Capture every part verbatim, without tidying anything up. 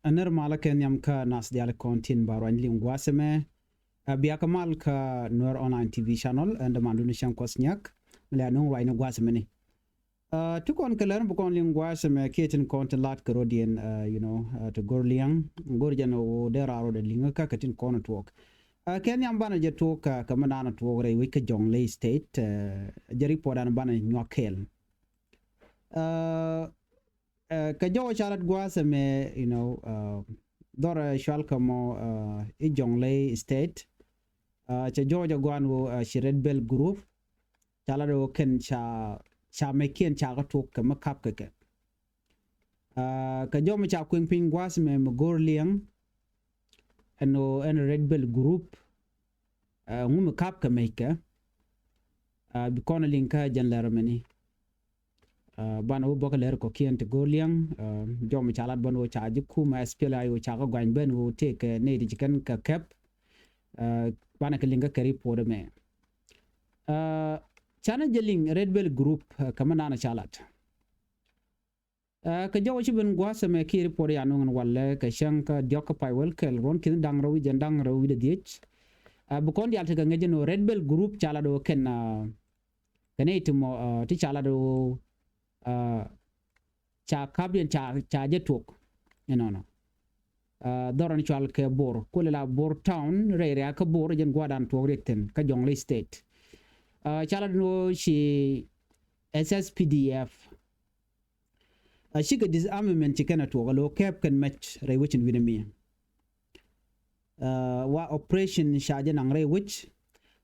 Ɛ nɛr malä kɛ nhiam kä nath diaal kɔn tin ba ruany liŋ gua̱a̱th ɛmɛ. Ɛ bia kɛ mal kä Nuer Online T V channel, ɛn dämandun Cäŋ Kuɔth Nyak. Mi lɛ nuŋ ruanyni gua̱a̱th ɛmɛni. Ɛ ti kɔn kɛ lɛr bi kɔn liŋ gua̱a̱th ɛmɛ kiɛ tin kɔn tin lat kɛ rɔ̱diɛn, ɛ, you know, ɛ, ti go̱r liɛŋ. Go̱r jɛn ɣöö dee raar rɔɔdɛ liŋ kä kɛ tin kɔn tuɔɔk. Ɛ kɛ nhiam banɛ jɛ tuɔɔk kä, kä mi naan tuɔɔk rɛy wec kä Jonglei State, ɛ, jɛ report dan banɛ nyuak kɛɛl. Ɛ, Ɛ, kɛ jɔwä ca lat gua̱a̱th ɛmɛ, you know, ɛ, dhɔrɛ cual kɛ mɔ, ɛ, i̱ Jonglei State. Ɛ, cɛ jɔwä jɛ gua̱a̱n ɣöö, ɛ, ci Red Belt Group ca lat ɣöö kɛn ca, ca mɛckiɛn ca kɛ tok kɛ mi kap kɛ kɛ. Ɛ, kɛ jɔw mi ca kueŋ piny gua̱a̱th ɛmɛ mi go̱r liɛŋ ɛn ɣöö ɛn Red Belt Group, ɛ, ŋu mi kap kɛ mɛckɛ. Ɛ, bi kɔn liŋ kä jɛn lɛr ɛmɛni. Ɛ, banɛ wä bä kɛ lɛr kɔ̱kiɛn ti go̱r liɛŋ, ɛ, jɔw mi ca lat banɛ wä ca ji̱ kumɛ S P L A I O ca kɛ guany ben wä tëëkɛ nɛy ti ci kɛn kɛ kɛp. Ɛ, banɛ kɛ liŋ kä kɛ report ɛmɛ. Ɛ, canɛ jɛ liŋ Red Belt Group, ɛ, kɛ mi naan ca lat. Ɛ, kɛ jɔw ci ben gua̱a̱th ɛmɛ kiɛ report ya nuŋ ɛn walɛ kɛ cäŋ kä diɔ̱k kä pay wäl kɛl ruɔ̱n ki̱n da̱ŋ rɛw wi̱c ɛn da̱ŋ rɛw wi̱cdɛ dhiec. Ɛ, bi kɔn diaal tekɛ ŋäc ɛn ɣöö Red Belt Group ca lat ɣöö kɛn, ɛ, kɛn i̱ ti mɔ, ɛ, ti ca lat ɣöö, ɛ, ca ka̱pdiɛn ca, ca jɛ tuɔk. Inɔnɔ. Ɛ, dhɔrɔn cual kɛ Bor. Kulɛ la Bor Town rɛy riaak kä Bor jɛn gua̱a̱dan tuɔk riɛk thi̱n kä Jonglei State. Ɛ, ca lat ɣöö ci S S P D F. Ɛ, cikɛ disarmament ci kɛn ɛ tuɔk ɛ lo̱ kɛɛp kɛn mɛc rɛy wecin wi̱nɛ mi. Ɛ, wa operation ca jɛ naŋ rɛy wec.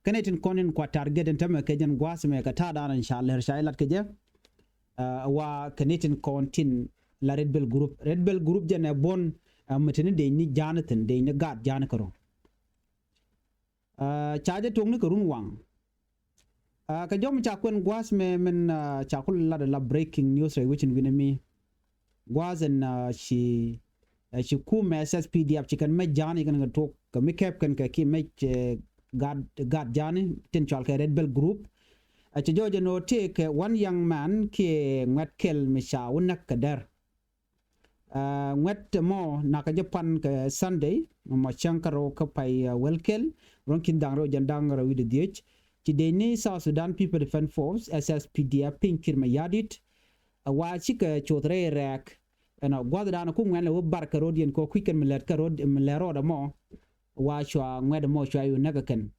Kɛn ɛ tin kɔn in kua target in tämɛ kɛ jɛn gua̱a̱th mɛ kɛ ta̱a̱ da̱a̱n in ca lɛr ca ilat kɛ jɛ. Ɛ, wa kɛn ɛ tin kɔn tin la Red Belt Group. Red Belt Group jɛn ɛ buɔ̱n, ɛ, mi tini dec ni ja̱a̱n thi̱n, dec ni gaat ja̱a̱n kärɔ̱. Ɛ, ca jɛ tuɔk ni kɛ run waŋ. Ɛ, kɛ jɔw mi ca kuɛn gua̱a̱th mɛ min, ɛ, ca kul lat la breaking news rɛy wecin wi̱nɛ mi. Gua̱a̱th ɛn, ɛ, ci, ɛ, ci kumɛ S S P D F ci kɛn mɛc ja̱a̱n ci kɛn kɛ tuɔk kɛ mi kɛp kɛn kɛ ki mɛc, ɛ, gaat, gaat ja̱a̱n tin cual kɛ Red Belt Group. Ɛ, ci jɔw jɛ nɔ tëëkɛ one young man kiɛ ŋuɛ̈t kɛl mi ca wä näk kɛ dɛr. Ɛ, ŋuɛ̈t mɔ nakä jɛ pan kɛ Sunday mɔ cäŋ kärɔ̱ kä pay, ɛ, wäl kɛl ruɔ̱n ki̱n da̱ŋ rɛw jɛn da̱ŋ rɛw wi̱cdɛ dhiec. Ci dec ni South Sudan People Defense Force, S S P D F, piny Kiir Mayardit. Ɛ, wa cikɛ coth rɛy rɛɛk. Ɛnɔ gua̱thdan ku ŋuɛ̈n lɛ wä bar kɛ ro̱d yɛn kɔ kui̱c kɛn mi lɛt kɛ ro̱d mi lɛt rɔɔdɛ mɔ. Wa cua ŋuɛ̈t mɔ cua yu näk kɛ kɛn.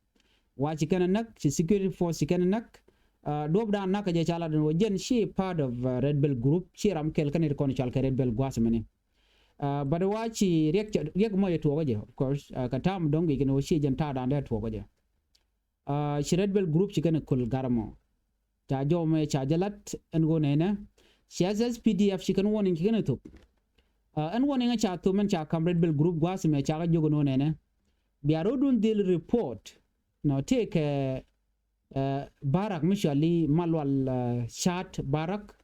Wa ci kɛn a näk, ci security force ci kɛn a näk. Ɛ, duɔ̱pdan näk kɛ jɛ ca lat ɛn wä jɛn ci part of, ɛ, Red Belt Group, ci ram kɛl kɛn it kɔn cual kɛ Red Belt gua̱a̱th mɛni. Ɛ, but wa ci riɛk, riɛk mɔ jɛ tuɔɔkä jɛ, of course, ɛ, kɛ ta̱a̱m dɔ̱ŋ guic kɛn wä ci jɛn ta̱a̱dan dee tuɔɔkä jɛ. Ɛ, ci Red Belt Group ci kɛn kul gar mɔ. Ca jɔw mɛ ca jɛ lat ɛn ɣöö nɛnɛ. Ci S S P D F ci kɛn warning ci kɛn thop. Ɛ, ɛn warning ca thop mɛn ca kam Red Belt Group gua̱a̱th mɛ ca kɛ jiök ɛn ɣöö nɛnɛ. Bia ro̱dun dhil report. Nɔ tëëkɛ, ɛ, barak mi cuali Malual, ɛ, Chat barak.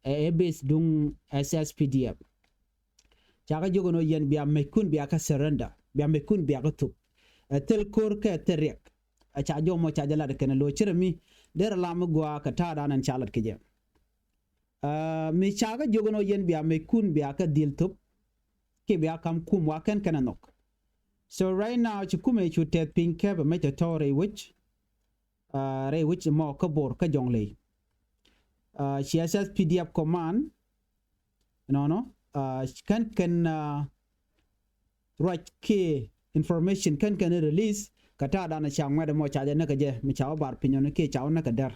Ɛ, ɛ base duŋ S S P D F. Ca kɛ jiök ɛn ɣöö yɛn bia mɛckun bia kɛ surrender, bia mɛckun bia kɛ thop. Ɛ thil ko̱r kɛ thil riɛk. Ɛ ca jɔw mɔ ca jɛ lat kɛn ɛ lo̱ cirɛ mi derɛ lam mi gɔaa kɛ ta̱a̱dan ɛn ca lat kɛ jɛ. Ɛ, mi ca kɛ jiök ɛn ɣöö yɛn bia mɛckun bia kɛ dhil thop. Kiɛ bia kam kum wa kɛn kɛn ɛ nhɔk. So right now ci kumɛ cu tɛth piny kɛpɛ mec tɔ̱tɔ̱ rɛy wec. Ɛ, rɛy wec mɔ kä Bor kä Jonglei. Ɛ, ci S S P D F command. Nɔnɔ, ɛ, kɛn kɛn, ɛ, ruac kiɛ information kɛn kɛn release kɛ ta̱a̱dan ca ŋuɛ̈t mɔ ca jɛ näk kɛ jɛ mi ca wä bar piny ɔni kiɛ ca wä näk kɛ dɛr.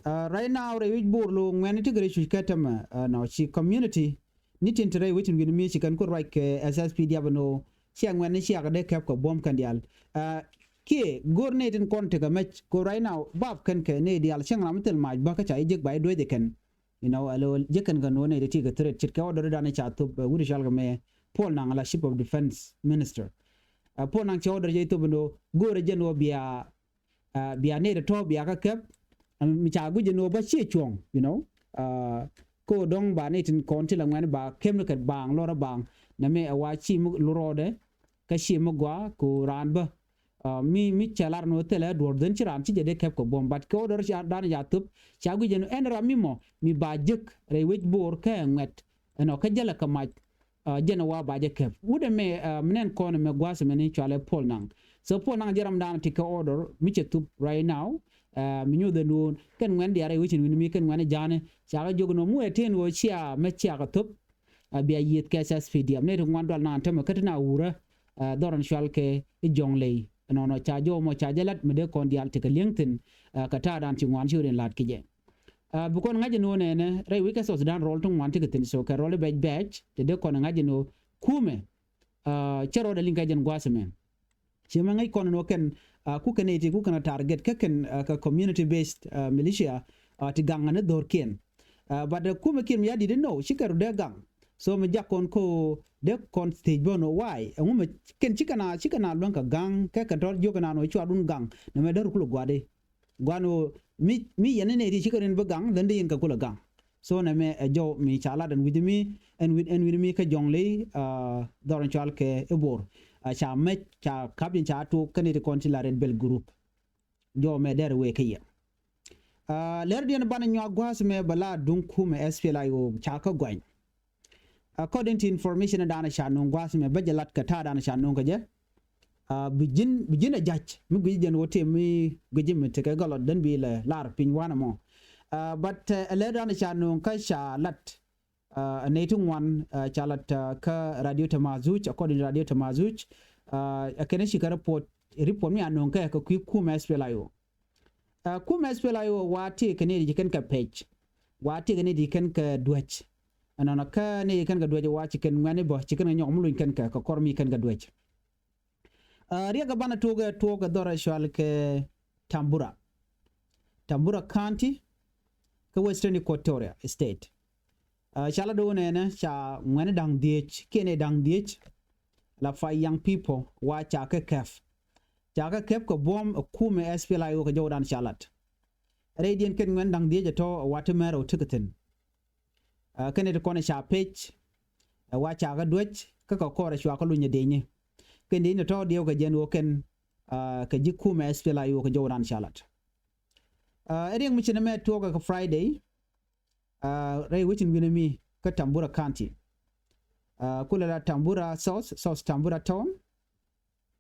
Ɛ, right now rɛy wec Bor lo ŋuɛ̈ni ti gɛ rɛy cuc kɛ tämɛ, ɛ, nɔ ci community ni tin te rɛy wec in wi̱n mi ci kɛn ku ruac kɛ S S P D F ɛn ɣöö ciɛ ŋuɛ̈ni ciɛ kɛ dee kɛp kɛ buɔ̱m kɛn diaal. Ɛ, kiɛ go̱r nɛy tin kɔn tekɛ mɛc go̱r right now bap kɛn kɛ nɛy diaal cieŋ ram mi thil mac bä kä ca ji̱ jek ba ji̱ duec ɛ kɛn. You know, alo jek kɛn kɛ no̱o̱ŋ nɛy ti ti kɛ threat ce̱tkɛ order dan ca thop, ɛ, wut cɔal kɛ mɛ Paul Nang la Chief of Defense Minister. Ɛ, Paul Nang cɛ order jɛ thop ɛn ɣöö go̱o̱rɛ jɛn ɣöö bia, ɛ, bia nɛy tɔ̱tɔ̱ bia kä kɛp. Ɛ, mi ca guic ɛn ɣöö bä ciɛ cuɔ̱ŋ, you know. Ɛ, ko dɔ̱ŋ ba nɛy tin kɔn ti la ŋuɛ̈ni ba kɛm ni kɛ baaŋ lɔrä baaŋ. Nɛmɛ ɛ wa ci mi lurɔɔdɛ kä ci mi gɔaa ko raan bä. Ɛ, mi, mi cɛ lar ni wä thilɛ duɔ̱r dhän ci raan ci jɛ dee kɛp kɛ buɔ̱m, but kɛ wä dɔr ca dan ca thop ca guic ɛn ɛn ram mi mɔ mi ba jek rɛy wec Bor kɛ ŋuɛ̈t ɛnɔ kä jälɛ kɛ mac. Jɛn ɛ wa ba jɛ kɛp wut ɛmɛ. Mi nɛn kɔn ɛmɛ gua̱a̱th ɛmɛ ni cualɛ Paul Nang. So Paul Nang jɛ ram dan ti kɛ order mi cɛ thup right now. Mi nyuth ɛn duun kɛn ŋuɛn diaar ɛ wecin wi̱n mi kɛn ŋuɛn ɛ ja̱a̱nɛ ca kɛ jiök ɛn ɣöö mi ɛ tëën ɣöö cia mɛ cia kɛ thop. Bia yiëth kɛ S S P D F nɛy ti ŋuan dual naan tämɛ kä ti na wurä. Dhɔr ɛn cual kɛ i̱ jɔ̱ŋ ley ɛnɔnɔ ca jɔw mɔ ca jɛ lat mi dee kɔn diaal ti kɛ li̱eŋ thi̱n. Kɛ ta̱a̱ dan ci ŋuan ci ɣöö den la̱t ki jɛ. Bi kɔn ŋa̱c ɛn ɣöö nɛnɛ rɛy wi̱c kɛ South Sudan rɔl ti ŋuan ti kɛ thi̱n so kɛ rɔl i̱ bɛc bɛc ti dee kɔn ŋa̱c ɛn ɣöö kumɛ cä rɔɔdɛ liŋ kɛ jɛn gua̱a̱th ɛmɛ. Ci mɛ ŋäc kɔn ɛn ɣöö kɛn ku kɛn iti ku kɛn a target kä kɛn kɛ community based militia ti gaŋ ɛn i̱ dho̱rkiɛn. But kumɛ kiɛn mi ya di̱t inɔ ci kɛ rut dee gaŋ. So mi jak kɔn ko dee kɔn thiec bä nɔ waay ɛŋu mɛ kɛn ci kɛn a ci kɛn a luäŋ kɛ gaŋ kɛ kɛn tɔr jiök kɛn a nɔ cuaadun gaŋ nɛ mɛ dee rut kulɛ gua̱di. Gua̱n ɣöö mi mi yɛn ni nɛy ti cikɛ rin bi gaŋ then di yin kɛ kulɛ gaŋ. So nɛ mɛ ɛ jɔw mi ca lat ɛn wi̱c mi ɛn wi̱n ɛn wi̱n mi kä jɔŋ li dhɔr in cual kɛ i̱ bor. Ca mɛc ca kap yin ca tok kä ni ti kɔn ti la Red Belt group. Jɔw mɛ dɛr wee kä yɛ. Lɛr diɛn banɛ nyuak gua̱a̱th mɛ bɛ la duŋ kumɛ S P L A I O ca kä guany. According to information dan ca nuŋ gua̱a̱th mɛ bä jɛ lat kɛ ta̱a̱ dan ca nuŋ kɛ jɛ. Bi ji̱n bi ji̱n a ja̱c mi guic jɛn wä tëë mi guic mi tekɛ gɔlɔt den bi lɛ lar piny wanɛ mɔ. But ɛ lɛ dan ca nuŋ kä ca lat. Ɛ nɛy ti ŋuan ca lat kä radio Tamazuc, according to radio Tamazuc. Ɛ kɛn ci kɛ report report mi a nuŋ kɛ kɛ kui̱ kumɛ S P L A I O. Kumɛ S P L A I O wa ti kɛ nɛy ti ci kɛn kɛ pec wa ti kɛ nɛy ti ci kɛn kɛ duäc. Ɛnɔnɔ kä nɛy ti kɛn kɛ duäc wa ci kɛn ŋuɛ̈ni bä ci kɛn kɛ nyɔk mi luny kɛn kɛ kɛ kɔr mi kɛn kɛ duäc. Riɛk kɛ banɛ tuɔɔk ɛ tuɔɔk kɛ dhɔr ɛ cual kɛ Tambura. Tambura County kä Western Equatoria State. Ca la do̱o̱n ɛnɛ ca ŋuɛ̈ni da̱ŋ dhiec kiɛn ɛ da̱ŋ dhiec. La five young people wa ca kɛ kɛp. Ca kɛ kɛp kɛ buɔ̱m ɛ kumɛ S P L A I O kɛ jɔwdan ca lat. Rɛydiɛn kɛn ŋuɛ̈ni da̱ŋ dhiec ɛ tɔ̱ ɛ wa ti mɛr ɛ wä ti kɛ thi̱n. Kɛn ɛ ti kɔn ɛ ca pec ɛ wa ca kɛ duäc kä kɛ kɔr ɛ cua kɛ luny ɛ diecni. Kɛn diecni tɔ̱ diɛw kɛ jɛn ɣöö kɛn kɛ ji̱ kumɛ S P L A I O kɛ jɔwdan ca lat. Ɛ riɛk mi ci nɛ mɛ tuɔɔk ɛ kɛ Friday. Rɛy wecin wi̱nɛ mi kä Tambura County. Kulɛ la Tambura South, South Tambura Town.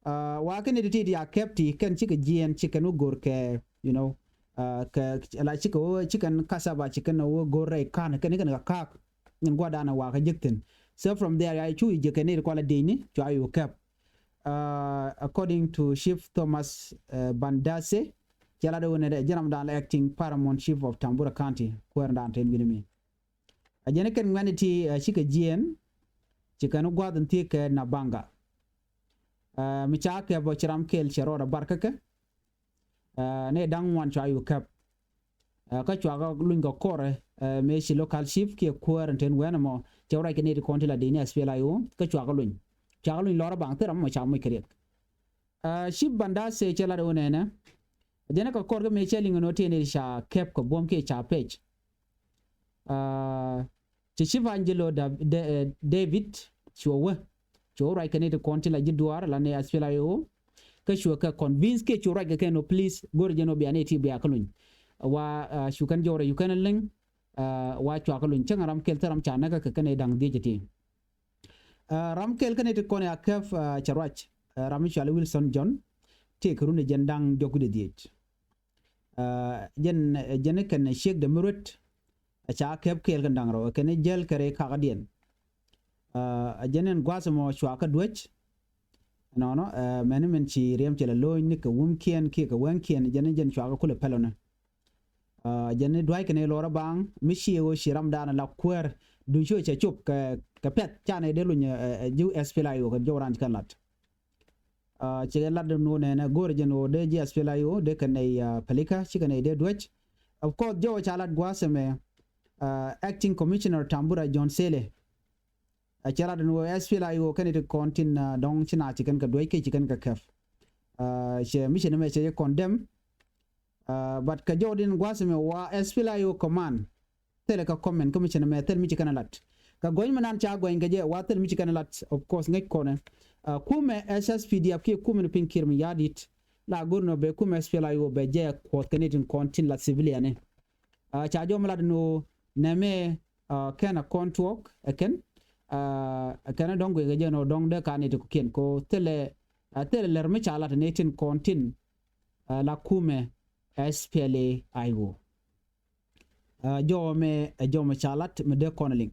Wa kɛn iti ti ti a kɛp ti kɛn cikɛ jiɛɛn cikɛn wä go̱r kɛ you know. Kɛ la cikɛ wä cikɛn kasaba cikɛn wä go̱r rɛy kan kɛn kɛn kɛ kaak. Ŋin gua̱dan wa kɛ jek thi̱n. So from there ya cu i̱ jek kɛn iti kuala diecni cua i̱ wä kɛp. According to Chief Thomas Bandase, cɛ la dee wä nɛ dee jɛn ram dan la acting paramount chief of Tambura County kuäär dan ten wi̱nɛ mi. A jɛn kɛn ŋuɛ̈ni ti cikɛ jiɛɛn ci kɛn gua̱a̱th in thiek kɛ Nabanga. Mi ca kɛp ɔ ci ram kɛl cɛ rɔɔd a bar kä kɛ. Nɛ da̱ŋ ŋuan cua yu kɛp. Kä cua kɛ luny kɛ kɔrɛ mëë ci local chief kiɛ kuäär in ten wɛn ɛmɔ cɛ wä ruac kɛ nɛy ti kɔn ti la di̱i̱ni S P L A I O kä cua kɛ luny. Cua kɛ luny lɔr a baŋ thil ram ɛmɔ ca moc kɛ riɛk. Chief Bandase cɛ lat ɣöö nɛnɛ jɛn ɛ kɛ kɔr kä mëë cɛ liŋ ɛn ɣöö tëë nɛy ti ca kɛp kɛ buɔ̱m kiɛ ca pec. Ci Chief Angelo David cuɛ wä cuɛ wä ruac kɛ nɛy ti kɔn ti la ji̱ duaar la nɛy S P L A I O. Kä cuɛ kɛ convince kiɛ cuɛ ruac kɛ kɛn ɣöö please go̱rɛ jɛn ɣöö bia nɛy ti bia kä luny. Wa cu kɛn jɔwrɛ cu kɛn liŋ. Wa cua kä luny cäŋ ram kɛl thil ram ca näkä kɛ kɛn ɛ da̱ŋ dhiec ti. Ram kɛl kä nɛy ti kɔn ya kɛp cɛ ruac. Ram mi cuali Wilson John ti kɛ run ɛ jɛn da̱ŋ jɔk wi̱cdɛ dhiec. Jɛn jɛn kɛn ciek dɛ mi ruet. Ca kɛp kɛl kɛn da̱ŋ rɛw kɛn jäl kɛ rɛy kakädiɛn. Jɛn ɛn gua̱a̱th ɛmɔ cua kä duäc. Nɔnɔ mɛni min ci riɛm cɛ lɛ lo̱o̱ny ni kɛ wumkiɛn kiɛ kɛ wɛŋkiɛn jɛn jɛn cua kä kulɛ pɛlɔni. Jɛn ni dua̱ckɛ ni lɔrä baŋ mi ci ɣöö ci ramdan la kuäär duŋ ci ɣöö cɛ cop kɛ kɛ pɛ̈th canɛ dee luny ji̱ S P L A I O kɛ jɔw ran ci kɛn lat. Cikɛ lat nuɔ nɛnɛ go̱o̱rɛ jɛn ɣöö dee ji̱ S P L A I O dee kɛ nɛy pälika cikɛ nɛy dee duäc. Of course jɔw ca lat gua̱a̱th ɛmɛ acting commissioner Tambura John Sele. Cɛ lat nuɔ S P L A I O kɛn it kɔn tin dɔ̱ŋ ci na ci kɛn kɛ duäc kɛ ci kɛn kɛ kɛp. Cɛ mi cɛ ni mɛ cɛ jɛ condemn. But kɛ jɔw din gua̱a̱th ɛmɛ wa S P L A I O command. Thilɛ kɛ comment kä mi cɛ ni mɛ thil mi ci kɛn lat. Kɛ gɔny mi nan ca gɔny kɛ jɛ wa thil mi ci kɛn lat of course ŋäc kɔnɛ. Kumɛ S S P D F kiɛ kumɛ ni piny kiɛr mi ya̱a̱ dit. La go̱r nɔ bɛ kumɛ S P L A I O bɛ jɛ kuɔth kɛ ni tin kɔn tin la civilian ni. Ca jɔw mi lat ni ɣöö nɛmɛ kɛn a kɔn tuɔɔk ɛ kɛn. Kɛn dɔ̱ŋ guikɛ jɛ nɔ dɔ̱ŋ dee ka ni ti kukiɛn ko thilɛ, thilɛ lɛr mi ca lat ni tin kɔn tin la kumɛ S P L A I O. Jɔwä mɛ ɛ jɔwä mɛ ca lat mi dee kɔn liŋ.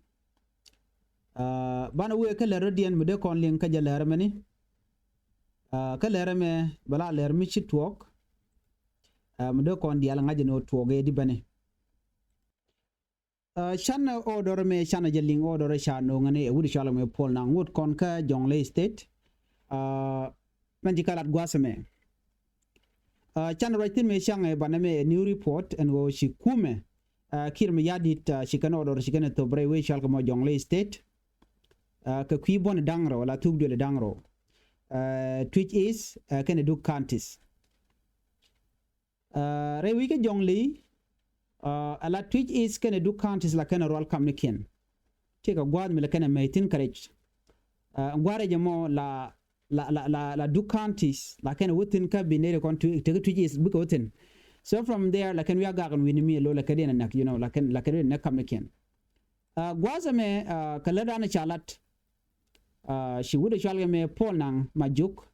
Banɛ wee kä lɛr rɔ diɛn mi dee kɔn liŋ kä jɛ lɛr mɛ ni. Kä lɛr mɛ bɛ la lɛr mi ci tuɔɔk. Mi dee kɔn diaal ŋa̱c ni wä tuɔɔk ɛ di bɛni. Canɛ order mɛ canɛ jɛ liŋ order ca no̱o̱ŋɛ ni ɛ wut cɔal mɛ Paul Nang wut kɔn kä Jonglei State. Mɛn ci kä lat gua̱a̱th mɛ. Canɛ ruac thi̱n mɛ caŋɛ banɛ mɛ ɛ new report ɛn ɣöö ci kumɛ. Kiir mɛ ya̱di̱t ci kɛn order ci kɛn ɛ thop rɛy wee cɔal kɛ mɔ Jonglei State. Kɛ kui̱ buɔ̱n da̱ŋ rɛw la thuk duël da̱ŋ rɛw. Twic East kɛnɛ Duk counties. Rɛy wi̱c kä Jonglei, ala Twic East kɛnɛ Duk counties la kɛnɛ rual kamnikiɛn. Tëëkɛ gua̱a̱th mi la kɛnɛ mɛy thi̱n kɛ rɛc. Gua̱a̱th rɛc ɛmɔ la la la la la Duk counties la kɛnɛ wä thi̱n kä bi nɛy rɛ kɔn tekɛ Twic East bikɛ wä thi̱n. So from there la kɛn wi̱i̱ a gak ɛn wi̱ni mi ɛ lo̱ la kɛn diɛn ɛ näk, you know, la kɛn la kɛn diɛn ɛ näk kamnikiɛn. Gua̱a̱th ɛmɛ kɛ lät danɛ ca lat. Ci wut ɛ cɔal kɛ mɛ Paul Nang Majuk.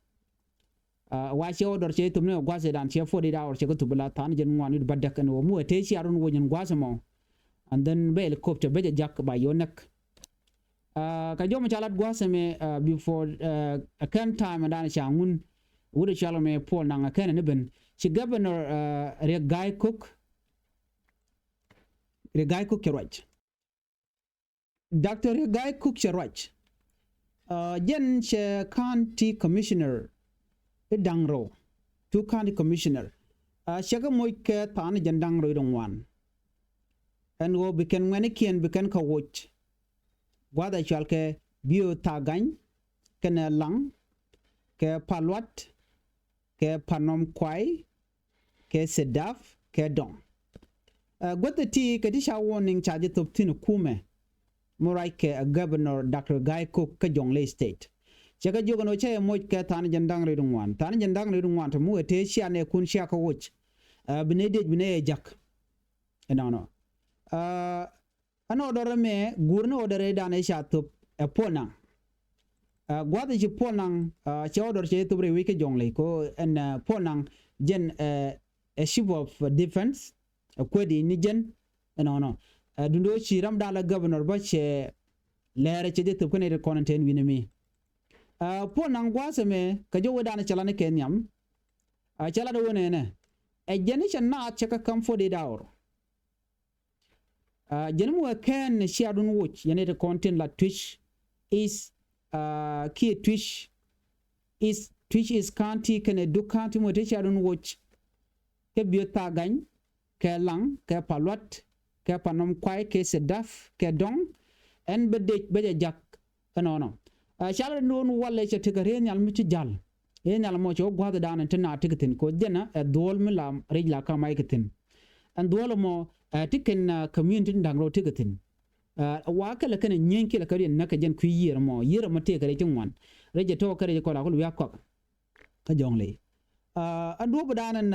Wa cɛ order cɛ thop ni gua̱a̱th ɛ dan cɛ forty eight hour cɛ kɛ thop la tha̱a̱n jɛn ŋuan wi̱t bädäk ɛn wä mu ɛ tëë cia run wä nyɛn gua̱a̱th ɛmɔ. And then bɛ helicopter bɛ jɛ jak ba yɔ näk. Kɛ jɔmɛ ca lat gua̱a̱th ɛmɛ before ɛ kɛn time ɛ dan ca ŋun wut ɛ cɔal kɛ mɛ Paul Nang ɛ kɛn ɛ ni ben ci governor Riek Gai Kok. Riek Gai Kok cɛ ruac. Doctor Riek Gai Kok cɛ ruac. Jɛn cɛ county commissioner i̱ da̱ŋ rɛw. Two county commissioner. Cɛ kɛ moc kɛ tha̱a̱n jɛn da̱ŋ rɛw i̱ dɔ̱ŋ wan. Ɛn ɣöö bi kɛn ŋuɛ̈nikiɛn bi kɛn kɛ woc. Gua̱a̱th ɛ cɔal kɛ Biöö Tha̱a̱ŋ Gany kɛnɛ Laŋ kɛ Paluat kɛ Panɔm Kuay kɛ Sedap kɛ Dɔŋ. Guäth ti kɛ ti ca warning ca jɛ thop thi̱n kumɛ. Mi ruac kɛ ɛ Governor Doctor Gai Kok kä Jonglei State. Cɛ kɛ jiök ɛn ɣöö cä yɛ moc kɛ tha̱a̱n jɛn da̱ŋ rɛw i̱ dɔ̱ŋ wan. Tha̱a̱n jɛn da̱ŋ rɛw i̱ dɔ̱ŋ wan te mi wee tëë cia nɛ kun cia kɛ woc. Bi nɛ dec bi nɛ yɛ jak. Ɛnɔnɔ. Ɛn order mɛ guur ni order dan ɛ ca thop ɛ Paul Nang. Gua̱th ci Paul Nang cɛ order cɛ thop rɛy wec kä Jonglei ko ɛn Paul Nang jɛn ɛ chief of defense ɛ kuädi ni jɛn. Ɛnɔnɔ. Dundo ci ram dan la governor bä cɛ lɛɛrɛ cɛ jɛ thop kä nɛy ti kɔn ɛn tɛn wi̱ni mi. Paul Nang gua̱th ɛmɛ kɛ jɔw wee dan cɛ lan kɛ nhiam. Cɛ lan wee nɛnɛ ɛ jɛn ni cɛ naath cɛ kä kam forty eight hour. Jɛn mi wee kɛn ni cia dun woc yɛn iti kɔn tin la Twic East kiɛ Twic East, Twic East County kɛnɛ Duk County mi wee ti cia dun woc. Kɛ Biöö Tha̱a̱ŋ Gany kɛ Laŋ kɛ Paluat kɛ Panɔm Kuay kɛ Sedap kɛ Dɔŋ. Ɛn bä dec bä jɛ jak. Ɛnɔnɔ. Ɛ cal rɛ nuɔ̱ɔ̱n walɛ cɛ tekɛ rɛy nhial mi ci jal. Rɛy nhial mɔ cɛ wä gua̱a̱th dan ti na tekɛ thi̱n kɛ wä jɛn ɛ dhuɔl mi la rɛy la ka mac kɛ thi̱n. Ɛn dhuɔl mɔ ɛ ti kɛn community da̱ŋ rɛw tekɛ thi̱n. Wa kɛlɛ kɛn ɛ nyieny kɛlɛ kɛ riɛn näk kɛ jɛn kui̱ yiër mɔ yiër mɔ tëëkɛ rɛy ti ŋuan. Rɛy jɛ tɔ̱ kɛ rɛy kɔl a kul wiak kɔk. Kä Jɔ̱ɔ̱ŋ ley. Ɛn duɔ̱ɔ̱p dan ɛn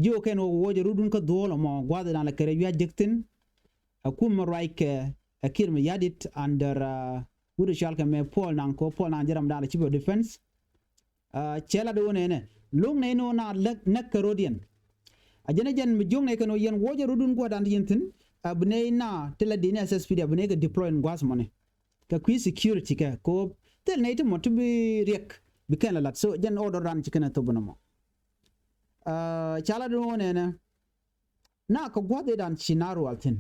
jiö kɛn wä wä jɛ rudun kä dhuɔl mɔ gua̱a̱th dan lɛ kɛ rɛy wiak jek thi̱n. Ɛ kum mi ruac kɛ ɛ Kiir mi ya̱di̱t under wut ɛ cɔal kɛ mɛ Paul Nang ko Paul Nang jɛ ram dan lɛ chief of defense. Cɛ la di wun ɛnɛ lo̱ŋ nɛ inɔ na näk kɛ rodiɛn. A jɛn ɛ jɛn mi jiöŋ nɛ kɛn wä yɛn wä jɛ rodun gua̱dan ti yɛn thi̱n. A bi nɛ ina ti la di ni S S P D a bi nɛ kɛ deploy in gua̱th mɔni. Kɛ kui̱ security kɛ ko thil nɛ iti mɔ ti bi riɛk bi kɛn la lat so jɛn order dan ci kɛn ɛ thop nɔ mɔ. Ca la di wun ɛnɛ. Na kɛ gua̱th i̱ dan ci na rual thi̱n.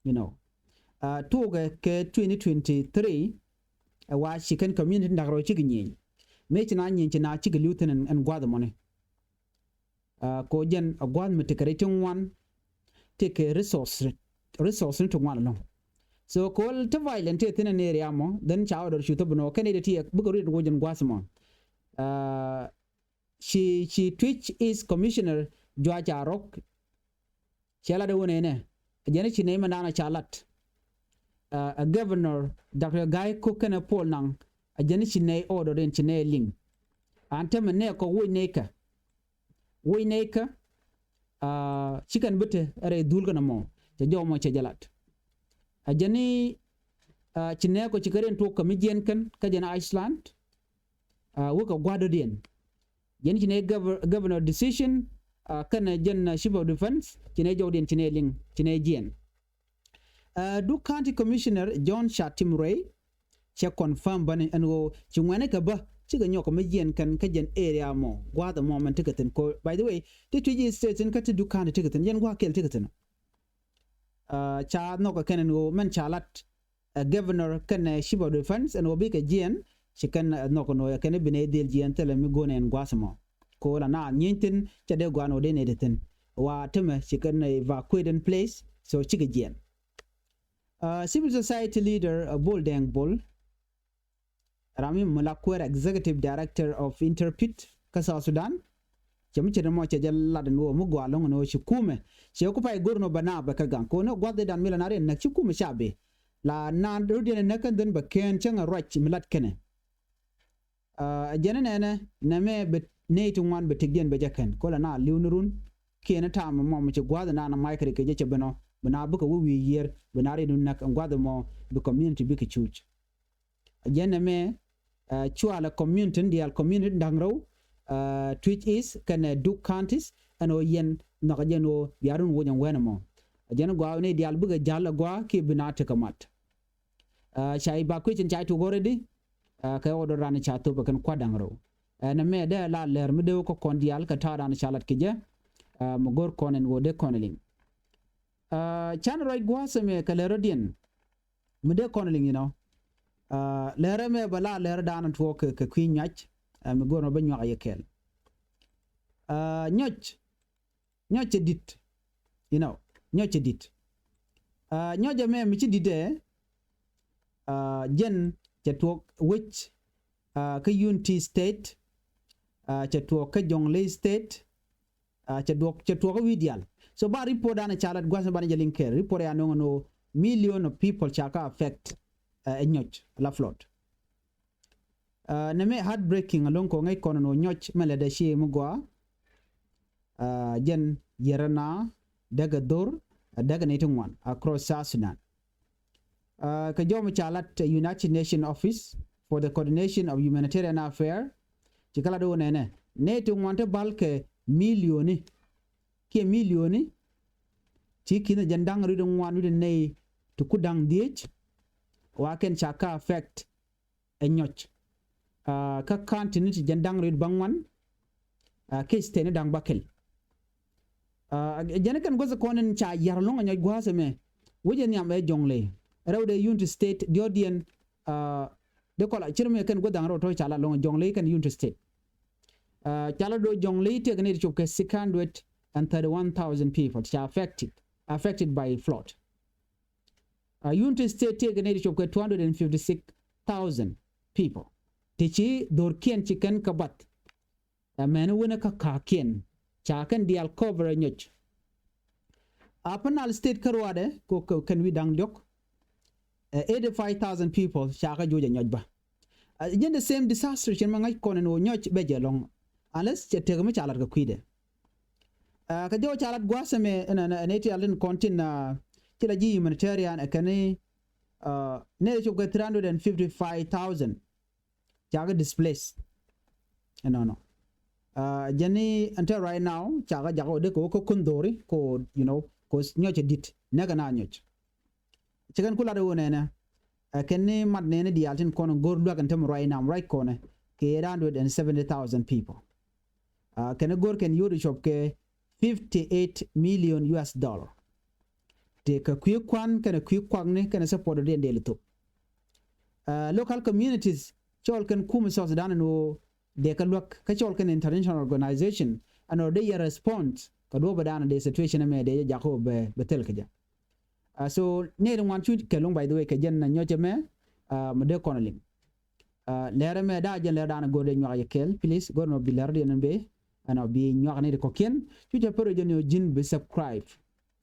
You know. Tuukɛ kɛ twenty twenty-three ɛ wa ci kɛn community da̱k rɔ cikɛ nyieny. Mëë ci na nyieny ci na cikɛ li̱w thi̱n ɛn gua̱th ɛmɔni. Ko jɛn ɛ gua̱th mi tekɛ rɛy ti ŋuan. Tekɛ resource resource ni ti ŋuan ɛlɔ̱ŋ. So ko ti violent ti thi̱n ɛn area mɔ then ca order cu thop ɛn ɔ kɛn i̱ ti bikɛ rui̱t ɛn wä jɛn gua̱th ɛmɔ. Ci ci Twic East Commissioner Juac Arok. Cɛ lat ɛ wun ɛnɛ a jɛn ci nɛy mɛ naan a ca lat. Ɛ Governor Doctor Gai Kok kɛnɛ Paul Nang a jɛn ci nɛy order in ci nɛy liŋ. An tɛmɛ nɛy kɔ woc nɛy kɛ woc nɛy kɛ. Ci kɛn bi te rɛy dhul kɛn ɛmɔ cɛ jɔw mɔ cɛ jɛ lat. A jɛn Ci nɛɛkɔ ci kɛ rin tuɔk kɛ mi jiɛn kɛn kä jɛn Iceland. Wä kɛ gua̱dɔdiɛn, jɛn ci nɛ governor decision kɛnɛ jɛn chief of defence, ci nɛ jɔwdiɛn ci nɛ liŋ, ci nɛ jiɛn. Duk County Commissioner John Chatim Ray cɛ confirm bäni ɛn ɣöö ci ŋuɛ̈ni kɛ bä cikɛ nyɔk mi jiɛn kɛn kä jɛn area mɔ gua̱a̱th ɛmɔ mɛn tekɛ thi̱n. Ko, by the way, ti Twic East State thi̱n kä ti Duk County tekɛ thi̱n, jɛn gua̱a̱th kɛl tekɛ thi̱n. Ca nhɔk kɛ kɛn ɛn ɣöö mɛn ca lat ɛ governor kɛnɛ chief of defence ɛn ɣöö bikɛ jiɛn, ci kɛn ɛ nhɔk ɛn ɣöö ɛ kɛn i̱ bi nɛ dhil jiɛn thilɛ mi go̱o̱nɛ ɛn gua̱a̱th ɛmɔ. Ko la na nyieny thi̱n cɛ dee gua̱a̱n ɣöö dee nɛ ti thi̱n. Wa tämɛ ci kɛn evacuate in place, so cikɛ jiɛn. Civil society leader Bol Deng Bol, ram mi mi la kuɛɛr executive director of Interpret kä South Sudan, cɛ mi cɛ mɔ cɛ jɛ lat ni wä mi gɔaa lɔŋ ni wä ci kumɛ cɛ ku pay gor ni wä bɛ na bɛ kä gaŋ ko ni guath di dan mi la na rin nak ci kumɛ ca bi la na rut yɛn nak kɛn dhin bɛ kɛn cɛ ŋa ruac mi lat kɛnɛ. Ɛ jɛn nɛnɛ nɛmɛ bɛ nɛy ti ŋuan bɛ tik diɛn bɛ jɛ kɛn ko la na liw ni run kiɛn tam mɔ mi ci guath na na may kɛ ri kɛ jɛ cɛ bɛ nɔ bɛ na bikɛ wä wi̱i̱ yiër bɛ na rin nak guath mɔ bi community bikɛ cuc. Ɛ jɛn nɛmɛ cualɛ community diaal, community da̱ŋ rɛw, Twic East kɛnɛ Duk counties ɛn ɣöö yɛn nhɔk ɛ jɛn ɣöö bia run woc ɛn wɛn ɛmɔ. Ɛ jɛn gɔaa ni diaal bikɛ ja̱l ɛ gɔaa kiɛ bi na tekɛ mat. Ca evacuation ca i̱ tuk already. Kɛ ɣöö dɔ̱r ran ca thop ɛ kɛn kua̱r da̱ŋ rɛw. Ɛn ɛmɛ dee la lɛr mi dee wä kä kɔn diaal kɛ ta̱a̱ ran ca lat kɛ jɛ. Mi go̱r kɔn ɛn ɣöö dee kɔn ɛ liŋ. Can ruac gua̱a̱th ɛmɛ kɛ lɛr rɔ̱diɛn mi dee kɔn liŋ inɔ. Lɛrɛ mɛ bɛ la lɛrɛ daanɔ tuɔɔk kɛ kui̱ nyuac. Mi go̱o̱r mɛ bä nyuak yɛ kɛl. Nyɔc, nyɔc cɛ dit inɔ, nyɔc cɛ dit. Nyɔc ɛmɛ mi ci dit ɛ jɛn cɛ tuɔɔk wec kä Unity State. Cɛ tuɔɔk kä Jonglei State. Cɛ duɔk cɛ tuɔk wi̱i̱ diaal. So ba report dan ca lat gua̱th banɛ jɛ liŋ kɛɛl report ya no̱ŋ no million of people ca ka affect. Ɛ nyɔc la flood. Nɛ mɛ heartbreaking aloŋ ko ŋäc kɔn no nyɔc mɛ lɛ dɛ ci mi gɔaa. Jɛn yɛrɛ na däk ɛ dhor däk ɛ nɛy ti ŋuan across South Sudan. Kɛ jɔw mi ca lat United Nations Office for the Coordination of Humanitarian Affairs ci kɛ lat wä nɛnɛ nɛy ti ŋuan ti bal kɛ milioni kiɛ milioni ti ki̱n jɛn da̱ŋ rit ŋuan rit nɛy ti ku da̱ŋ dhiec. Wa kɛn ca ka affect ɛ nyɔc. Kä county ni ti jɛn da̱ŋ rit bäŋuan. Kɛ state ni da̱ŋ bäkɛl. Jɛn kɛn guäth kɔn in ca yar lo̱ŋ a nyɔc gua̱a̱th ɛmɛ wec ɛ nhiam ɛ Jonglei rɛw dee Unity State diɔ̱ɔ̱diɛn. Dee kɔla cir mi kɛn guäth da̱ŋ rɛw tɔ̱ ca la lo̱ŋ a Jonglei kɛn Unity State. Ca la do̱ Jonglei tëëk ni ti cop kɛ six hundred and thirty one thousand people ca affected, affected by flood. Unity State tëëk ni ti cop kɛ two hundred and fifty six thousand people ti ci dhorkiɛn ci kɛn kɛ bath. Ɛ mɛni wen kä ka̱kiɛn ca kɛn diaal cover ɛ nyɔc. Upper Nile State kä ruaadɛ ko kɛn wi̱i̱ da̱ŋ diɔ̱k. Ɛ eighty five thousand people ca kä juɔc ɛ nyɔc bä. Jɛn the same disaster cin mɛ ŋa̱c kɔn ɛn ɣöö nyɔc bɛ jɛ lɔ̱ŋ. Unless cɛ tek mi ca lat kɛ kui̱dɛ. Kä jɔw ca lat gua̱a̱th ɛmɛ ɛn ɛ ti alin kɔn tin ci la ji̱ humanitarian ɛ kɛn ni nɛ cop kɛ three hundred and fifty five thousand. Ca kɛ displace. Ɛnɔnɔ jɛn ni ɛn te right now ca kɛ jak wä dee kɛ wä kä kun dhori ko, you know, ko nyɔc ɛ dit nɛ kɛ na nyɔc. Ci kɛn ku lat wä nɛnɛ ɛ kɛn ni mat nɛnɛ diaal tin kɔn go̱r luäk ɛn te mi ruac nam ruac kɔnɛ kɛ eight hundred and seventy thousand people. Kɛn go̱r kɛn yot cop kɛ fifty eight million U S dollar. Tëë kɛ kui̱ kuan kɛn kui̱ kuakni kɛn support diɛn dee li thop. Local communities cɔl kɛn kum South Sudan ni woo dee kɛ luäk kä cɔl kɛn international organization ɛn ɔ dee yɛ respond kɛ duɔ̱ɔ̱p ɛ daanɔ dee situation ɛmɛ dee jɛ jakɔ bɛ thil kɛ jɛ. So nɛy ti ŋuan cu kɛ luŋ, by the way, kɛ jɛn na nyɔcɛ mɛ mi dee kɔn liŋ. Lɛrɛ mɛ daa jɛn lɛr daanɔ go̱r dee nyuak yɛ kɛɛl, please go̱r nɔ bi lɛr diɛn bee ɛn ɔ bi nyuak nɛy ti kɔkiɛn. Cu cɛ pär jɛn yɔ ji̱n bi subscribe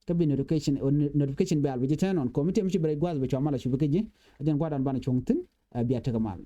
kä bi notification, notification bell bi ji̱ tɛn ɔn. Committee mi ci bi rɛy gua̱th bi cua mal a cupi kä ji̱ a jɛn gua̱dan banɛ cuɔ̱ŋ thi̱n. Bia tekɛ mal.